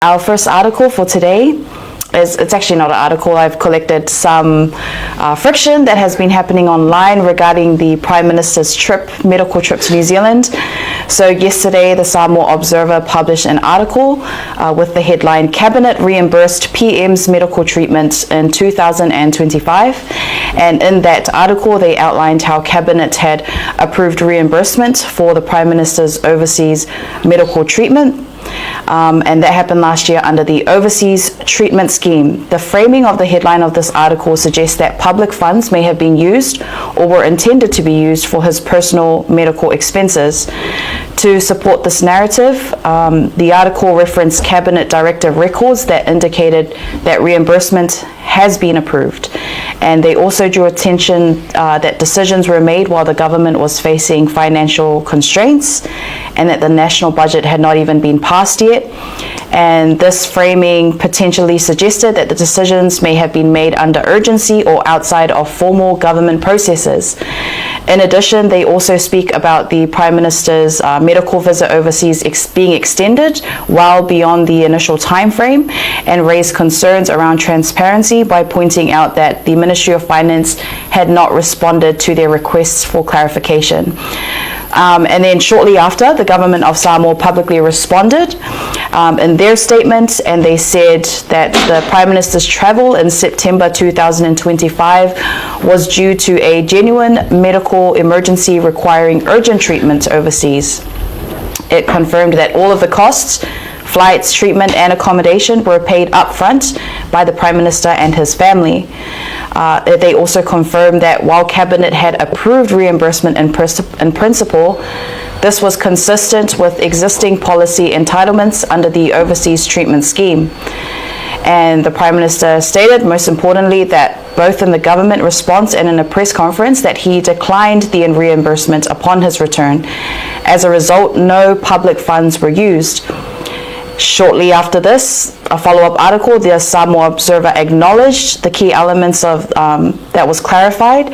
Our first article for today is it's actually not an article. I've collected some friction that has been happening online regarding the Prime Minister's trip, medical trip to New Zealand. So yesterday, the Samoa Observer published an article with the headline "Cabinet Reimbursed PM's Medical Treatment in 2025." And in that article, they outlined how Cabinet had approved reimbursement for the Prime Minister's overseas medical treatment. And that happened last year under the Overseas Treatment Scheme. The framing of the headline of this article suggests that public funds may have been used or were intended to be used for his personal medical expenses. To support this narrative, the article referenced Cabinet directive records that indicated that reimbursement has been approved. And they also drew attention that decisions were made while the government was facing financial constraints and that the national budget had not even been passed yet. And this framing potentially suggested that the decisions may have been made under urgency or outside of formal government processes. In addition, they also speak about the Prime Minister's medical visit overseas being extended well beyond the initial time frame and raised concerns around transparency by pointing out that the Ministry of Finance had not responded to their requests for clarification. And then shortly after, the government of Samoa publicly responded in their statement, and they said that the Prime Minister's travel in September 2025 was due to a genuine medical emergency requiring urgent treatment overseas. It confirmed that all of the costs, flights, treatment, and accommodation were paid upfront by the Prime Minister and his family. They also confirmed that while Cabinet had approved reimbursement in principle, this was consistent with existing policy entitlements under the Overseas Treatment Scheme. And the Prime Minister stated, most importantly, that both in the government response and in a press conference, that he declined the reimbursement upon his return. As a result, no public funds were used. Shortly after this, a follow-up article, the Samoa Observer acknowledged the key elements of that was clarified,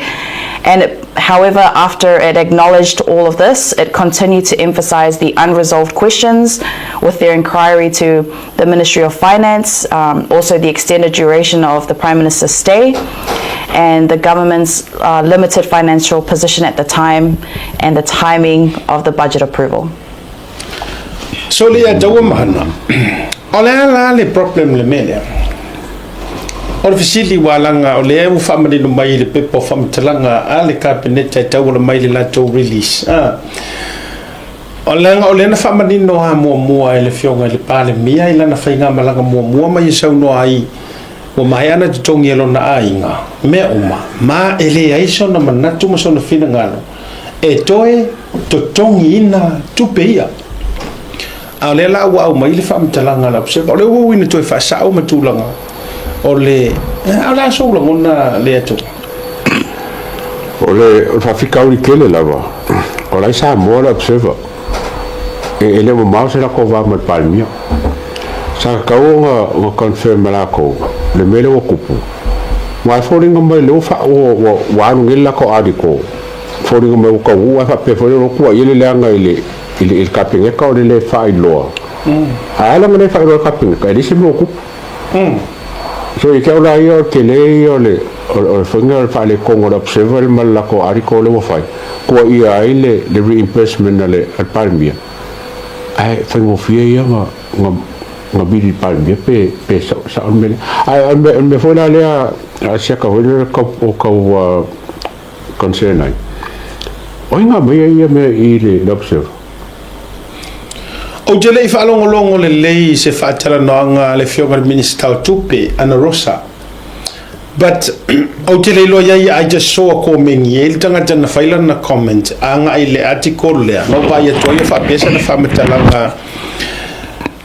and however, after it acknowledged all of this, it continued to emphasize the unresolved questions with their inquiry to the Ministry of Finance, also the extended duration of the Prime Minister's stay, and the government's limited financial position at the time, and the timing of the budget approval. So le ia taua mahana. O le a la le problem le mea lea? O le fesili ua alaga o lea ua faamanino mai i le pepa o faamatalaga a le Kapeneta e tauala mai i le latou release. A. O leaga o lea na faamanino lava muamua e le Afioga i le Palemia i lana faigamalaga muamua ma ia saunoa ai ua maea ona totogi e lona aiga mea uma ma e leai sona manatu ma sona finagalo e toe totogiina tupe ia. A o lea la ua aumai le faamatalaga a le Observer, o lea ua ui ina toe faasao ma tulaga o le, a o le a sou lagona lea atu? O le faafitauli tele lava, o la e Samoa le Observer. E le o mamao se latou va ma le Palemia. Sa tatau ona confirm e latou le mea lea ua tupu. Aua e foliga mai lea ua alu nei le latou article, foliga mai ua taunuu ae faapea foi lea ua tuuaia le leaga i le i le Kapeneta o le le faailoa. Ae a la ona le faailoa e le Kapeneta, e leai se mea ua tupu. So ia te au la ia o le tele ia o le o le faiga o le faaletonu o le Observer ma le latou article lea ua fai, tuuaia ai le le reimbursement a le Palemia, ae faigofie ia ona ona vili i le Palemia pe pe sao le mea lea. Ae o le mea foi la lea a siaka foi lea o tau concern ai. O ai ngā mea ia mea i le Observer? Ou te le i faalogologo lelei i se faatalanoaga a le Afioga i le Minisita o Tupe, Ana Rosa. But, ou te le iloa ia ia, I just saw a komeni e i ai le tagata na fai lana comment agai i le article lea, na ou vaai atu ai o faapea sana faamatalaga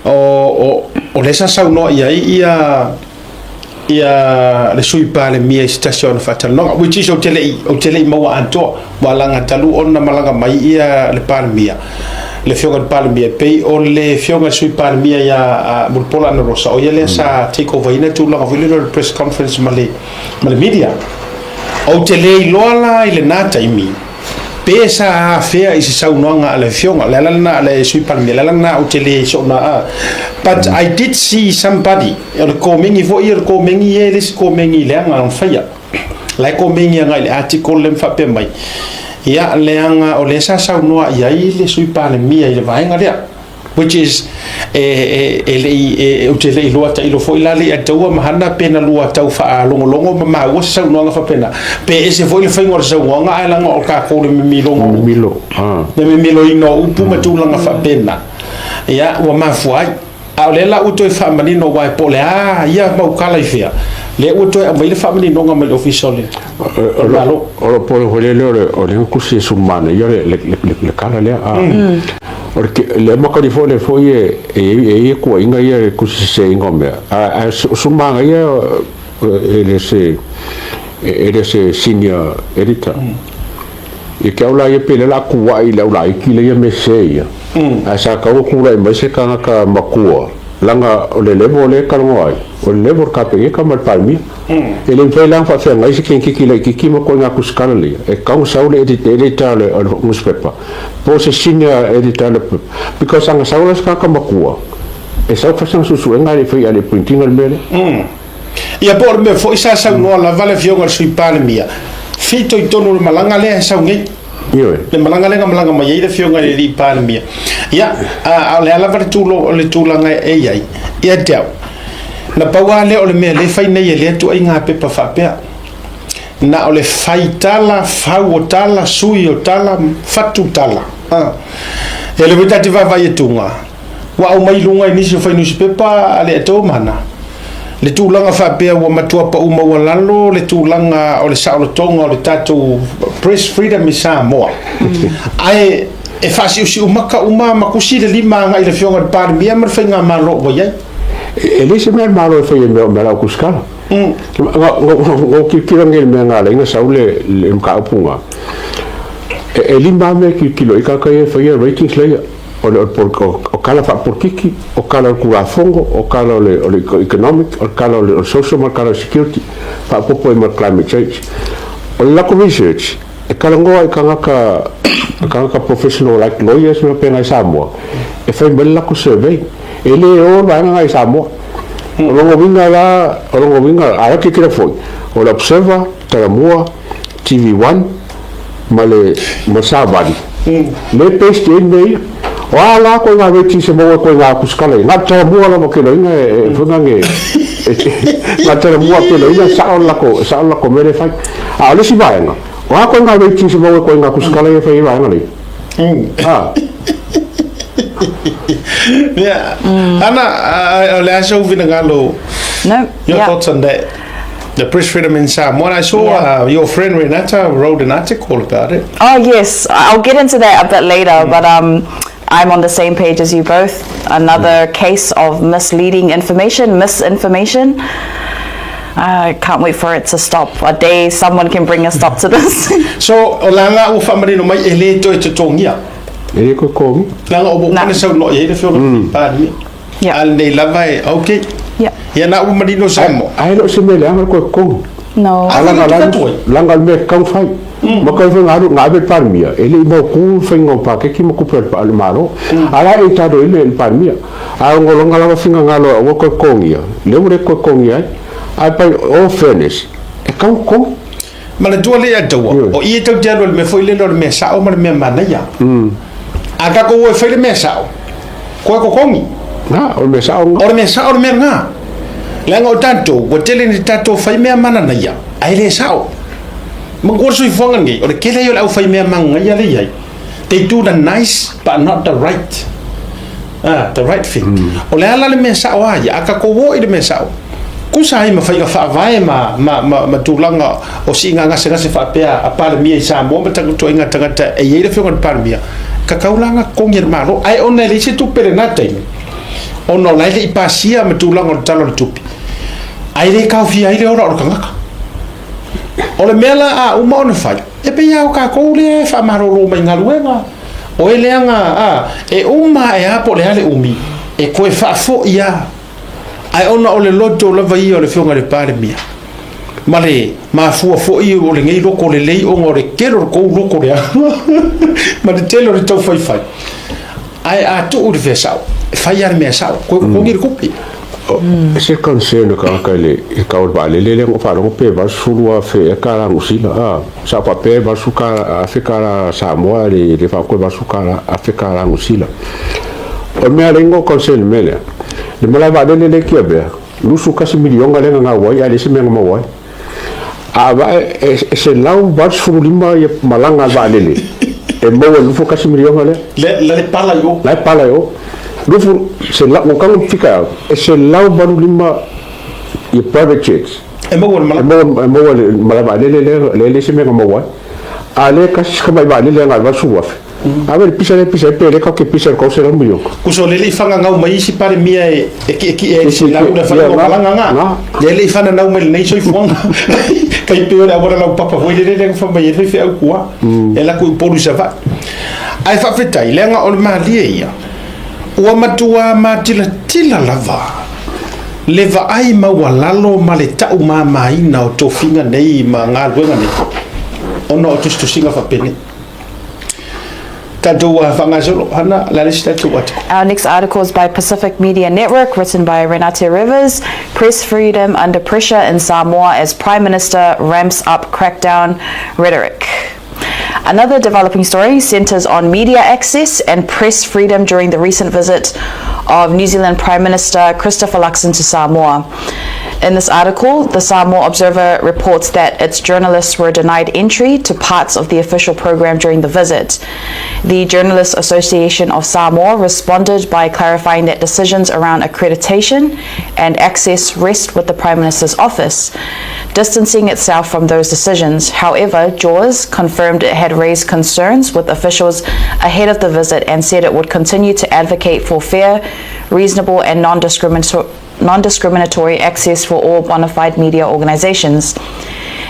o, o, o lea sa saunoa i ai ia ia le Sui Palemia i se tasi o ana faatalanoaga, which is ou te le i, ou te le i maua atoa, ua laga talu ona malaga mai ia le Palemia, le Afioga i le Palemia, e pei o le Afioga i le Sui Palemia ia Mulipola Anarosa, o ia lea sa take over ina tulaga foi lele o le press conference ma le, ma le media. Ou te le iloa la i lena taimi, Pe sa afea i se saunoaga a le Afioga, o le ala lena a le Sui Palemia, o le ala lena ou te le soona a. But I did see somebody, o le komeni foi ia, o le komeni ia e le isi komeni leaga ona faia. La e komeni agai i le article lea ma faapea mai, ia, leaga o lea sa saunoa i ai le Sui Palemia i le vaega lea. Which is, e, e, e le i, e, ou te le i iloa tailo foi la le i ataua ma hana pe na lua tau faalogologo ma maua se saunoaga faapena. Pe ese foi le faiga o le saunoaga ae leaga o tatou le mimiloga o upu. Mimilo. Ah. Le mimiloina o upu ma tulaga faapena. Ia, ua mafua ai. A o lea la ua toe faamanino aua po o le a ia mau tala i fea, lea ua toe aumai le faamaninoga mai le Ofisa o le Malo. O lo pole foi lea o le o le kusi e sumana ia le le le le kala lea. Ah. O le le makali foi le foi e e e ia kuaiga ia le kusi seseina o mea. A sumana ia e le se e le se senior editor. I ke au la ia pe le la kuai le au laiti le ia me se ia. Ae sa tau tulai mai se tagata matua leaga o le level lea e talanoa ai, o le level o le Kapeneta ma le Palemia. E le mafai la ona faafeagai se kenekiki laitiiti ma ituaiga tusitala ia. E tatau ona sau le editor o le newspaper po o se senior editor o le paper because ana sau la se tagata matua e sau fai sana suesuega ae le i faia, ae le i print ina le mea lea. Ia po o le mea foi sa saunoa lava le Afioga i le Sui Palemia, fitoitonu le malaga lea e sau nei. Ioe. Le malaga lea na malaga mai ai le Afioga i le Alii Palemia. Ia, a, a o le a lava le, tulo, le tulaga e i ai, ia te au. Na pau lava lea o le mea lea e fai nei e lea ituaiga pepa faapea. Na o le fai tala, fau o tala, sui o tala, fatu tala. A. E le foi ta te vaavaai atuga, ua aumai i luga i nisi o fai nusipepa a le Ato Mana, le tulaga faapea ua matua pau maualalo le tulaga o le saolotoga o le tatou press freedom i Samoa. Ae e faasiusiu maka uma ma kusi le lima agai i le Afioga i le Palemia ma le faigamalo ua i ai. E leai se mea a le Malo e fai ai mea o mea la o tusitala. Na ou tilotilo nei i le mea na ala ai ona sau le mataupu lena, e lima lava mea e tilotilo i ai tagata ia e faia ratings laia. O le o tala faapolokiki, o tala o le Tulafono, o tala o le economic, o le tala o le social ma le tala o le security, faaopoopo ai ma le climate change. O le latou research, e talanoa i tagata, tagata professional like lawyers ma faapena i Samoa, e fai mai le latou survey. E le o le vaega lena i Samoa. O lona uiga la, o lona uiga, a tilotilo foi, o le Observer, Talamua, TV1 ma le ma le Savali, le paste ai mea ia. O a la ituaiga ratings e maua ituaiga tusitala ia? Na o le Talamua lava ou te iloaina e foi lea na o le Talamua ou te iloaina e sao le latou, e sao le latou mea lea e fai. A o le isi vaega, o a ituaiga ratings e maua ituaiga tusitala ia e fai ai vaega nei? A. Yeah. Ana, o le a sou finagalo? No. Your yeah. thoughts on that? The press freedom in Samoa. I saw Yeah. your friend Renata wrote an article about it. Oh yes, I'll get into that a bit later, but I'm on the same page as you both. Another case of misleading information, misinformation. I can't wait for it to stop. A day someone can bring a stop to this. So, o la la ua faamanino mai e le toe totogia. E le toe totogia. Leaga o Na. ua saunoa i ai le Afioga i le Palemia. Yeah. A lenei lava e, okay. Yeah. Ia na ua manino Samoa. Ae le o se mea leaga le toe totogi. No. Ah. Leaga Atu atu ai. leaga o le mea e tatau ona fai. Ma kai foi na alu na ave le Palemia, e le i mautu le faiga o paketi ma tupe a le Malo. A la e talo ai le Palemia. Ae ona o lona lava finagalo e aua toe totogia, lea ua le toe totogia ai. Ae by all fairness, e tatau ona totogi. Manatua le Ataua, o i e tau te alu i le mea foi lele o le mea sao ma le mea manaia. A tatou o e fai le mea sao, koe totogi. Na, o le mea sao lena. O le mea sao le mea lena. Leaga o tatou, ua tele ina tatou fai mea mananaia, ae le sao. Manatua le soifuaga lenei, o le tele ia o le aufaimea mananaia lea e i ai. They do the nice but not the right. Ah, the right thing. O le a la le mea sao a ia, a tatou o i le mea sao, tusa ai ma faiga faavae ma, ma, ma, ma tulaga o siiga gasegase faapea a Palemia i Samoa ma ituaiga tagata e i ai le Afioga i le Palemia, tatau la ona totogi e le Malo. Ae ona e leai se tupe i lena taimi, ona o la e le i pasia ma tulaga o le Tala o le Tupe, ae le taofia ai le ola o le tagata. O le mea la a uma ona fai, e pei lava o tatou lea e faamalolo mai galuega, o e leaga a, e uma ae lava po o le a le umi, e toe faafoi lava. Ae ona o le loto lava ia o le Afioga i le Palemia. Ma le mafua foi o lenei loko lelei ona o le tele o le tou loko leaga ma le tele o le taufaifai. Ae a tuu i le fea sao, e fai lava le mea sao, toe totogi le tupe. E se concern o tagata i le i tau o le vaalele lea na ou faalogo pe $80,000 ea tala Niu Sila a. Sa ou faapea e $80,000 tala Samoa ae le faalogo e $80,000 tala Niu Sila. O le mea lea na ou concern i le mea lea, le malae vaalele lea i Tiavea, $21 miliona lea na gau ai ae leai se mea na maua ai. A vae e 185 ia malaga a le vaalele e maua i le 21 miliona lea. Le la le pala i o. La e pala i o. Lufu se la ua tago fika au e 185 ia private jets. E maua le malaga. E maua le malaga vaalele lea lea le se mea na maua ai. A lea tasi si tamai vaalele na 80,000. Ave le pisa lea pisa ai pe le kau ke pisa le 100 miliona. Kuso le le i whanganau mai isi Palemia e e ki e ki e si lau le whanganau malanga nga. Le le i whananau mai lenei soifuaga. Kai pe o le awala lau papa foi le le le wha mai e whai wheau kua. E la ku polu sa Ai faafetai, leaga o le malie ia, ua matua matilatila lava le vaai maualalo ma le taumamaina o tofiga nei ma galuega nei ona o tusitusiga faapenei. Tatou faagasolo, Hana, le a le isi tatou article? Our next article is by Pacific Media Network, written by Renate Rivers, Press Freedom Under Pressure in Samoa as Prime Minister Ramps Up Crackdown Rhetoric. Another developing story centres on media access and press freedom during the recent visit of New Zealand Prime Minister Christopher Luxon to Samoa. In this article, the Samoa Observer reports that its journalists were denied entry to parts of the official program during the visit. The Journalists Association of Samoa responded by clarifying that decisions around accreditation and access rest with the Prime Minister's office, distancing itself from those decisions. However, JAWS confirmed it had raised concerns with officials ahead of the visit and said it would continue to advocate for fair, reasonable, and non-discriminatory non-discriminatory access for all bona fide media organizations.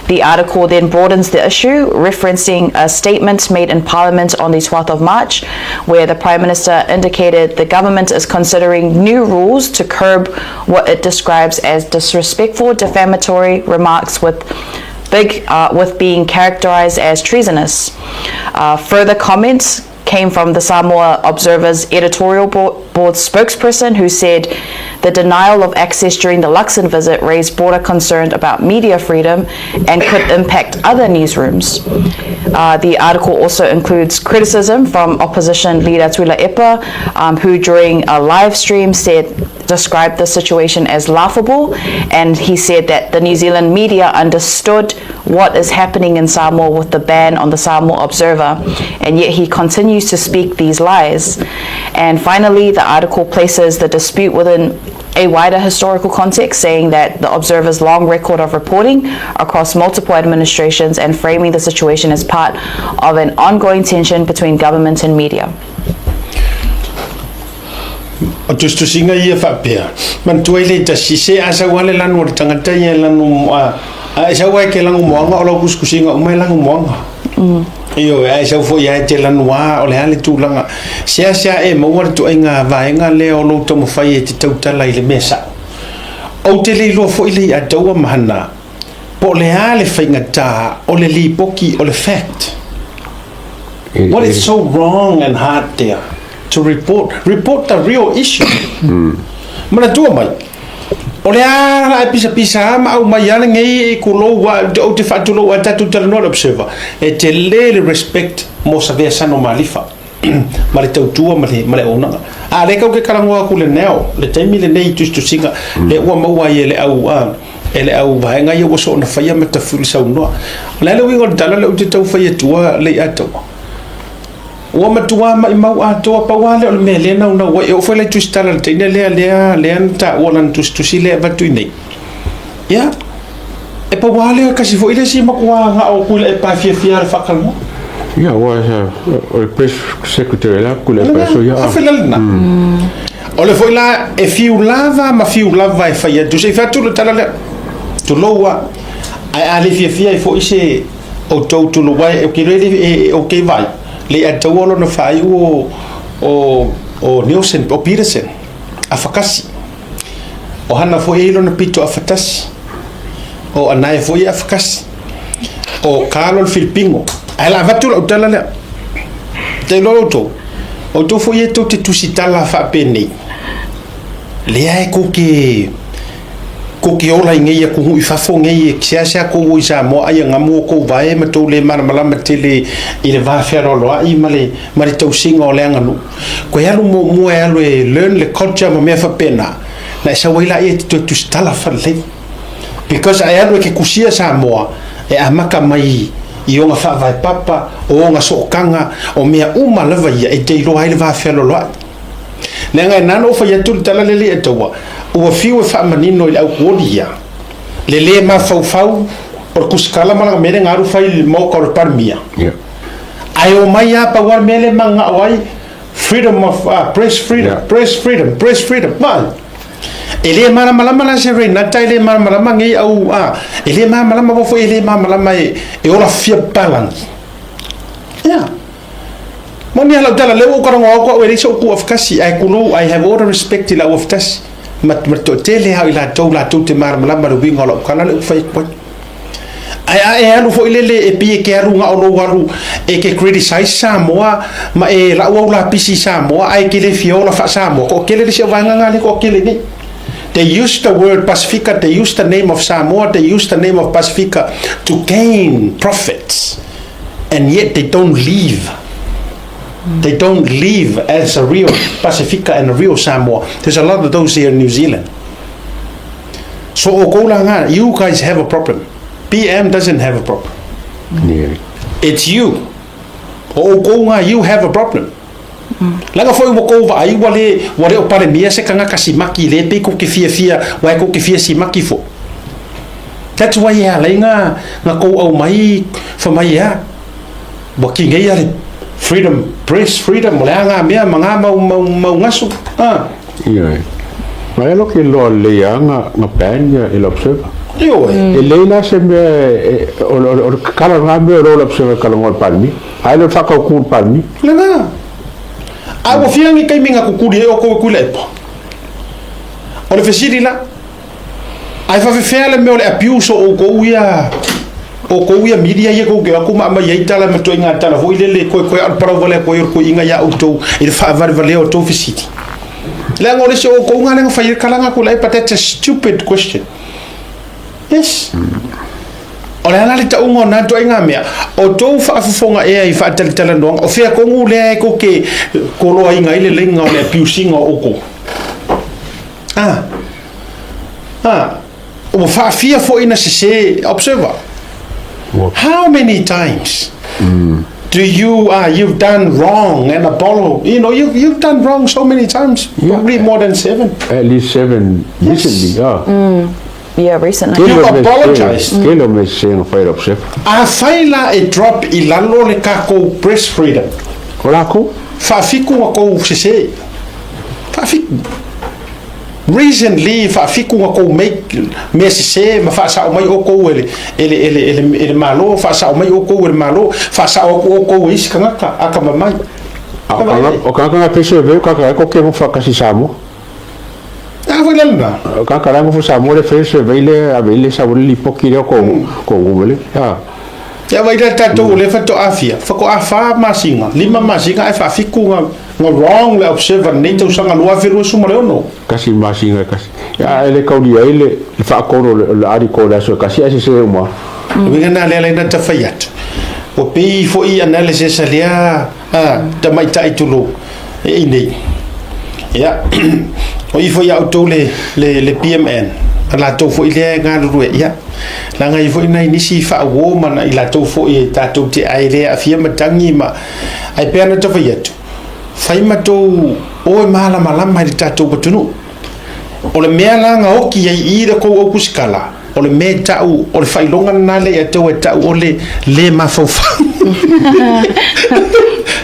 The article then broadens the issue, referencing a statement made in Parliament on the 12th of March, where the Prime Minister indicated the government is considering new rules to curb what it describes as disrespectful, defamatory remarks with big with being characterized as treasonous. Further comments came from the Samoa Observer's editorial board spokesperson who said the denial of access during the Luxon visit raised broader concerns about media freedom and could impact other newsrooms. The article also includes criticism from opposition leader Tuilaepa, who during a live stream said described the situation as laughable, and he said that the New Zealand media understood what is happening in Samoa with the ban on the Samoa Observer, and yet he continues to speak these lies. And finally, the article places the dispute within a wider historical context, saying that the Observer's long record of reporting across multiple administrations and framing the situation as part of an ongoing tension between government and media. O tusitusiga ia faapea, manatua ai le tasi, se a sau lava le lanu o le tagata ia e lanu, a, a e sau lava e te lanu moaga, o lau tusitusiga uma e lanu moaga. Ioe, a e sau foi lava e te lanu a, o le a le tulaga. Seasea e maua le ituaiga vaega lea o lou taumafai e te tautala i le mea sao. Ou te le iloa foi le iataua ma hana, po o le a le faigata o le lipoti o le fact. What is so wrong and hard there to report? Report the real issue. Manatua mai, o le a la e pisapisa a ma aumai a lenei e kulou a, ou te faatulou a tatou talanoa le Observer, e tele le respect mo Savea Sano Malifa ma le tautua ma le, ma le auaunaga. A lea kau ke talanoa atu le neo, le taimi lenei i tusitusiga, lea ua maua ai e le au, a, e le au vaega ia ua soona faia ma tafuli saunoa. O le a le uiga o le tala lea ou te tau fai atua le iataua? Ua matua maimau atoa, pau lava lea o le mea lea e naunau ai. E oo foi la i tusitala i le teine lea, lea, lea na taua lana tusitusi lea e avatu i nei. Ia, e pau lava lea, kasi foi le isi matua gao atu i le epa e fiafia le faatalanoa. Ia, aua o le press secretary la Tuilaepa e soia. A fela lena. O le foi la e fiu lava ma fiu lava e fai atu. Se i fai atu le tala lea. Tulou a. Ae a le fiafia ai foi se outou tulou ai, ou te iloa e ou te vaai, le i ataua lona faaiu o, o, o Nielsen, o Peterson, afa kasi. O hana foi e i lona pito afa tasi. O Anae foi e afakasi. O Carlo le Filipino. Ae la avatu lau tala lea. Te iloa outou. Outou foi e tou te tusitala faapenei. Lea e kou ke kou ke ola i nei atunuu i fafo nei e seasea kou o i Samoa ai agamu o kou vae ma tou le malamalama tele i le va fealoaloai ma le ma le tausiga o le aganuu. Koe alu muamua e alu e learn le culture ma mea faapena, na e sau ai laia e te toe tusitala faalelei. Because a e alu e ke kusia Samoa, e amata mai i ona faavae papa, o ona sootaga, o mea uma lava ia e te iloa ai le va fealoaloai. Leaga e na ona ou fai atu le tala lea e taua, ua fiu e faamanino i le aukuoli ia, le le mafaufau o le kusikala ma lana mea lea na alu fai i le maota o le Palemia. Ae omai lava pau lava le mea lea e mananao ai, freedom of press freedom, press freedom, press freedom. Vaai. E le malamalama la se Renata, e le malamalama nei au, e le malamalama avao foi e le malamalama e ola fia papalagi. Yeah. Moni a lau tala, lea ua ou talanoa atu au e leai so'u tu afakasi, ae tulou, I have all the respect i lau afakasi, ma ma le toatele lava o i latou latou te malamalama i le uiga o lau tala lea ou te fai atu ai. Ae a e alu foi lele e pei e te alu na o lou alu e te criticize Samoa ma e lau au lapisi i Samoa ae e te le fia ola faa-Samoa, toatele le isi au vaega na lea e toatele nei. They use the word Pasifika, they use the name of Samoa, they use the name of Pasifika to gain profits. And yet they don't live. They don't live as a real Pasifika and a real Samoa. There's a lot of those here in New Zealand. So oukou la nga, you guys have a problem. PM doesn't have a problem. It's you. O oukou nga, you have a problem. Leaga foi ua kou vaai ua le, ua le o Palemia se kangaka simaki le pei kou ke fiafia, ua e kou ke fia simaki fo. That's why e ala ai nga, nga kou aumai fa mai ea. Ua kinei a le freedom, press freedom, o le a nga mea ma nga mau, mau, mau gasu. Ah. Ioe. Ma e loke loa lelei lava nga, nga ban ia i le Observer. Ioe. E lelei la se mea e, o, o, o le kakala o lena mea o lo le Observer e talanoa i le Palemia. Ae le o le faatautu i le Palemia. Lena. A ua fia ni taimi na kukuli ai outou e Tuilaepa? O le fesili la, ae faafefea le mea o le abuse o outou ia outou ia media ia tou te o atu ma aumai ai tala ma ituaiga tala foi lele koekoe a o le palau vale atu ai o le toeaina ia outou i le faavalevalea o tou fesili. Leaga o le isi o outou na lea na fai ai le kalaga Tuilaepa, that's a stupid question. Yes. O le a la le tauga o na ituaiga mea? O tou faafofoga ea i faatalitalanoaga, o fea tonu lea e tou te koloaina ai le laina o le abuse ina o outou? Ah. Ah. Ua faafia foi na sese, observer. How many times do you, you've done wrong and apollo, you know, you've done wrong so many times, probably more than 7. At least 7 recently, yeah. Yeah, recently. You've apologized. Tele o mea sese na fai e le observer. Afai la e drop i lalo le takou press freedom. O lakou. Faafitu na tou sese. Faafitu. Recently faafitu na tou make mea sese ma faasao mai outou e le, e le, e le, e le, e le Malo, faasao mai outou e le Malo, faasao atu outou e isi tagata, atamamai. O tagata na fai survey, o tagata la e tou te nofo faatasi i Samoa. A foi le lena. O tagata la e nofo i Samoa lea e fai le survey lea e ave i ai le sau ai le lipoti lea o tou nuu lea. Ia vaai la tatou o lea faatoa fia, faatoa 4 masina, 5 masina ae faafitu na wrong le observer lenei tausaga 2026. Tasi masina e tasi. Ia ae le taulia ai le faatonu o le article o le aso e tasi ae sese uma lava. O le uiga lena lea na ta fai atu, ua pei foi analysis a lea tamaitai tulou e i nei. Ia, o i foi ia outou le, le, le PMN, a latou foi lea e galulue, ia, leaga e i ai foi nai nisi faauo ma nai latou foi e tatou te ae le aafia matagi ma, ae pei ona ta fai atu, fai matou o e malamalama i le tatou atunuu. O le mea la na oti ai i le tou aukusikala, O le mea e ta'u, o le faailoga lena lea ia te au e ta'u o le lē mafaufau.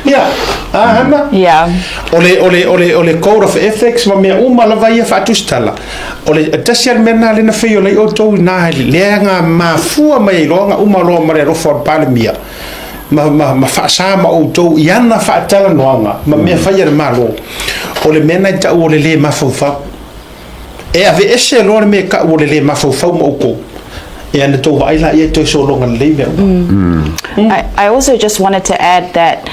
Ia, a Hana? Yeah. O le, o le, o le, o le code of ethics ma mea uma lava ia faatusitala, o le tasi lava le mea lena lea na fail ai outou i ina, lea na mafua mai ai loa na uma loa ma le alofa o le Palemia ma, ma, ma faasa ma outou i ana faatalanoaga ma mea fai a le Malo, o le mea lena e ta'u o le lē mafaufau. E aveese loa le mea e ta'u o le lē mafaufau ma outou. Ia na tou vaai laia e toe sologa lelei mea uma. I also just wanted to add that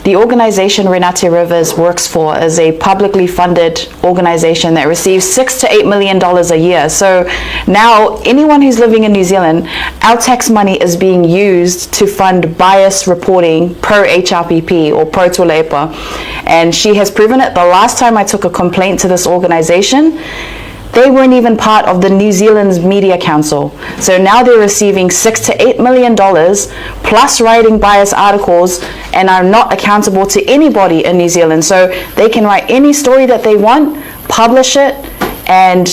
the organization Renate Rivers works for is a publicly funded organization that receives $6 to $8 million a year. So now anyone who's living in New Zealand, our tax money is being used to fund biased reporting pro HRPP or pro Tuilaepa. And she has proven it. The last time I took a complaint to this organization, they weren't even part of the New Zealand's Media Council. So now they're receiving $6 to $8 million plus writing biased articles and are not accountable to anybody in New Zealand. So they can write any story that they want, publish it, and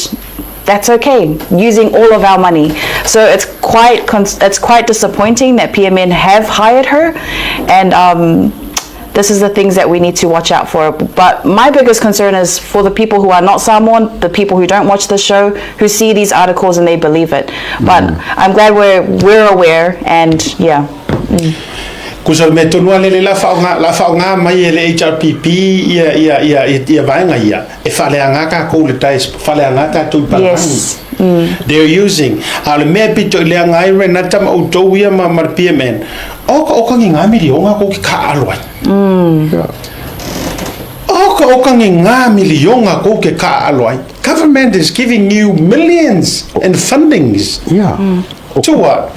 that's okay, using all of our money. So it's quite disappointing that PMN have hired her, and this is the things that we need to watch out for. But my biggest concern is for the people who are not Samoan, the people who don't watch the show, who see these articles and they believe it. But I'm glad we're aware, and yeah. Kusa me tonu ale le la whaonga mai e le HRPP ia vaenga ia e whaleanga ka kou le tais whaleanga tātou i palangi. They're using a le mea pito i lea ngai Renata ma outou ia ma le PMN o ka ngi ngā milionga ko ki ka alo ai. O ka ngi ngā milionga ko ki ka alo ai. Government is giving you millions in fundings. To what?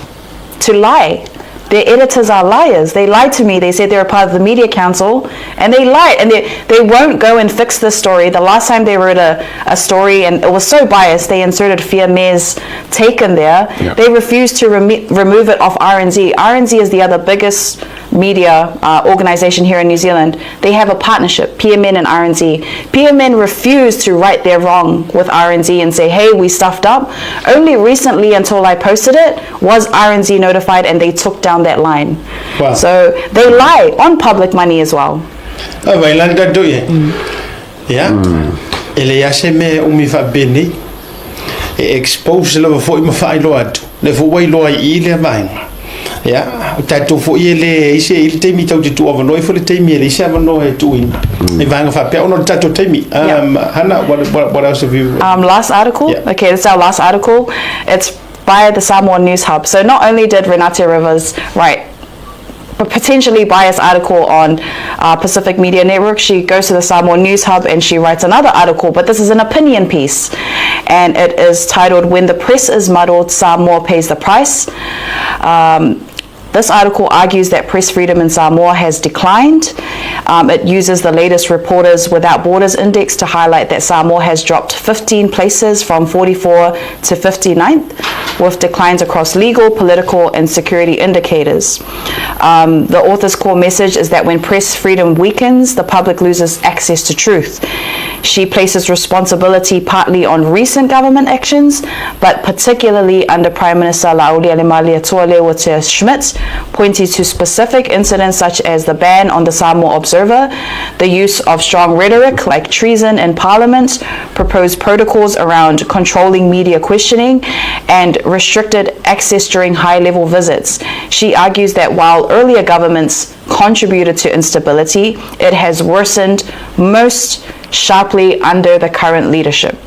To lie. Their editors are liars. They lied to me. They said they were part of the media council, and they lied. And they won't go and fix this story. The last time they wrote a story, and it was so biased, they inserted Fiame's take in there. They refused to remove it off RNZ. RNZ is the other biggest media organization here in New Zealand. They have a partnership, PMN and RNZ. PMN refused to right their wrong with RNZ and say, "Hey, we stuffed up." Only recently, until I posted it, was RNZ notified and they took down that line. So they lie on public money as well. A vai lan tatou ia. Ia. E le ia se mea umi faapeni e expose lava foi ma faailoa atu. Le fo ua iloa i i lea vaega. Ia, o tatou foi e le ise i le taimi tau te tuu avanoa ifo le taimi e le ise avanoa e tuuina. I vaega faapea ona o le tatou taimi. Hannah, what else have you? Last article. Yeah. Okay, this is our last article. It's by the Samoa News Hub. So not only did Renate Rivers write a potentially biased article on Pacific Media Network, she goes to the Samoa News Hub and she writes another article, but this is an opinion piece. And it is titled, "When the Press is Muddled, Samoa Pays the Price." This article argues that press freedom in Samoa has declined. It uses the latest Reporters Without Borders index to highlight that Samoa has dropped 15 places from 44 to 59th, with declines across legal, political, and security indicators. The author's core message is that when press freedom weakens, the public loses access to truth. She places responsibility partly on recent government actions, but particularly under Prime Minister Laaulialemalietoa Schmidt, pointing to specific incidents such as the ban on the Samoa Observer, the use of strong rhetoric like treason in Parliament, proposed protocols around controlling media questioning, and restricted access during high-level visits. She argues that while earlier governments contributed to instability, it has worsened most sharply under the current leadership.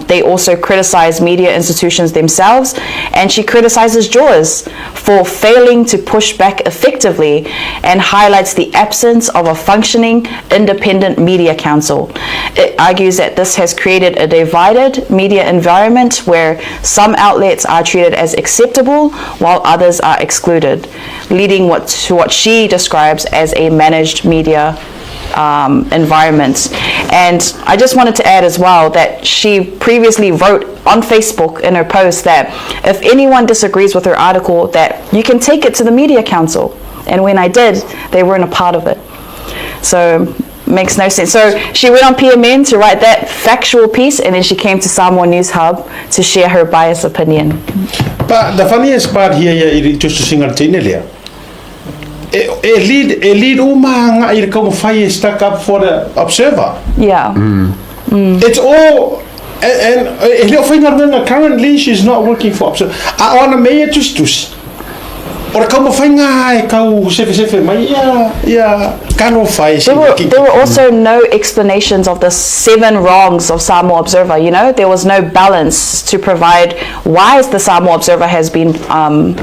They also criticize media institutions themselves, and she criticizes JAWS for failing to push back effectively and highlights the absence of a functioning independent media council. It argues that this has created a divided media environment where some outlets are treated as acceptable while others are excluded, leading to what she describes as a managed media environment. And I just wanted to add as well that she previously wrote on Facebook in her post that if anyone disagrees with her article, that you can take it to the media council. And when I did, they weren't a part of it. So makes no sense. So she went on PMN to write that factual piece, and then she came to Samoa News Hub to share her biased opinion. But the funniest part here ia i just to single tine lea. E lead uma nga i le kaumafai e stuck up for the Observer. It's all and e le o whainga currently she's not working for Observer. A o ana mea tusitusi. O le kaumafai ngā e kau sefe sefe mai ia ia. Talofa e There were, there were also no explanations of the seven wrongs of Samoa Observer. You know, there was no balance to provide why is the Samoa Observer has been, um,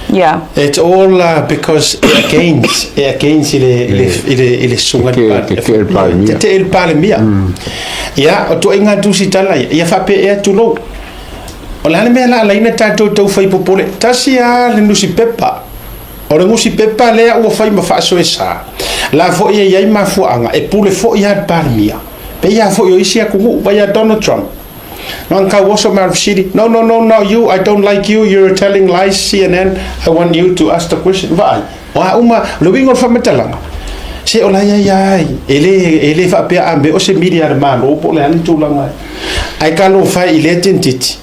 yeah. It's all uh, because e against, e against i le, i le, i le, i le susuga i le Te- te le Palemia. Te te le Palemia. Ia, o tuaiga tusitala ia, ia faapea ea tulou. O le a le mea la alaina tatou tau fai popole. Tasi a le nusipepa. O le nusipepa lea ua fai ma faasoesa. La foi e iai mafuaaga e pule foi a le Palemia. Pei a foi o isi atunuu, vai a Donald Trump. No ang kau oso ma fesili, no, no, no, not you, I don't like you, you're telling lies, CNN, I want you to ask the question. Vaai, o a uma, o le uiga o le faamatalaga, se o la ia ia ai, e le, e le faapea a me o se media a le Malo po o le a le tulaga ai. Ae talofa e i lea tentiti,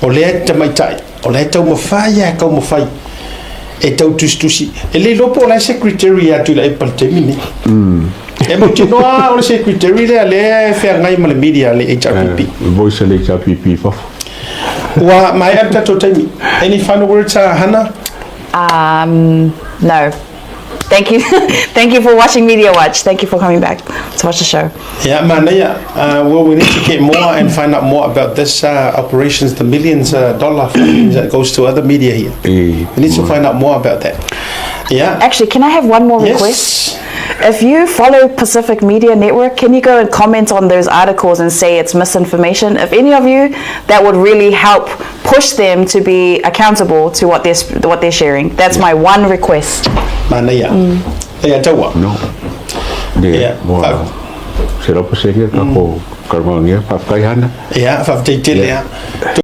o lea tamaitai, o la e taumafai lava e taumafai e tau tusitusi. E le iloa po o la e secretary ia Tuilaepa i le taimi lenei. E mautinoa o le secretary lea lea e feagai ma le media a le HRPP. Eh, voice a le HRPP i fafo. Ua maea le tatou taimi. Any final words, uh, Hannah? Um, no. Thank you. Thank you for watching Media Watch. Thank you for coming back to watch the show. Yeah, manaia. Uh, well, we need to get more and find out more about this uh, operations, the millions uh, dollar funding that goes to other media here. E, We need to find out more about that. Yeah. Actually, can I have one more request? Yes. If you follow Pacific Media Network, can you go and comment on those articles and say it's misinformation? If any of you, that would really help push them to be accountable to what they're what they're sharing. That's my one request. Manaia. Ia taua. No. Le, Ia, mo, fa- se rapa se kia ka ko karamagia, whawhai hana. Ia, whawhai tele. Ia. Yeah.